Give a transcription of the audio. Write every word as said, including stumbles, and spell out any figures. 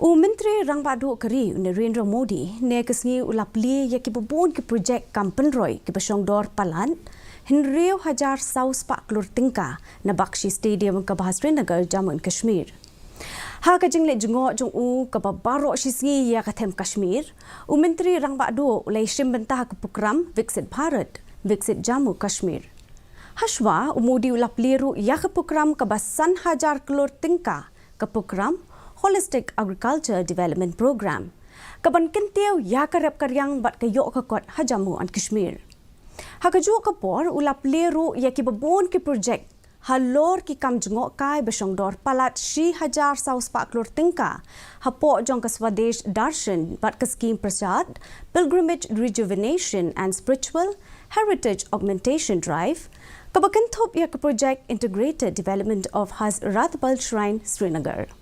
U Myntri Rangbah Duh ka ri u Narendra Modi ne ka sngi u la plie ïa ki babun ki projek kam pynroi ki ba shongdor palat hynriew hajar saw spah klur tyngka na Bakshi Stadium ka ba ha Srinagar, Jammu and Kashmir. Ha ka jingleit jngoh jong u ka ba baroh shi sngi ïa ka them Kashmir, u Myntri Rangbah Duh u la ïashim bynta ha ka pukram Viksit Bharat, Viksit Jammu Kashmir. Hashwa u Modi u la plie ruh ïa ka pukram ka ba san hajar klur tyngka ka pukram Holistic Agriculture Development Program, ka ban kyntiew ïa ka rep ka riang bad ka ïoh ka kot ha Jammu and Kashmir. Ha ka juh ka por u la plie ruh ïa ki babun ki projek halor ki kam jngoh kai ba shongdor palat shi hajar saw spah klur tyngka hapoh jong ka Swadesh Darshan bad ka skim Prasad, Pilgrimage Rejuvenation and Spiritual Heritage Augmentation Drive, ka ba kynthup ïa ka projek Integrated Development of Hazratbal Shrine, Srinagar.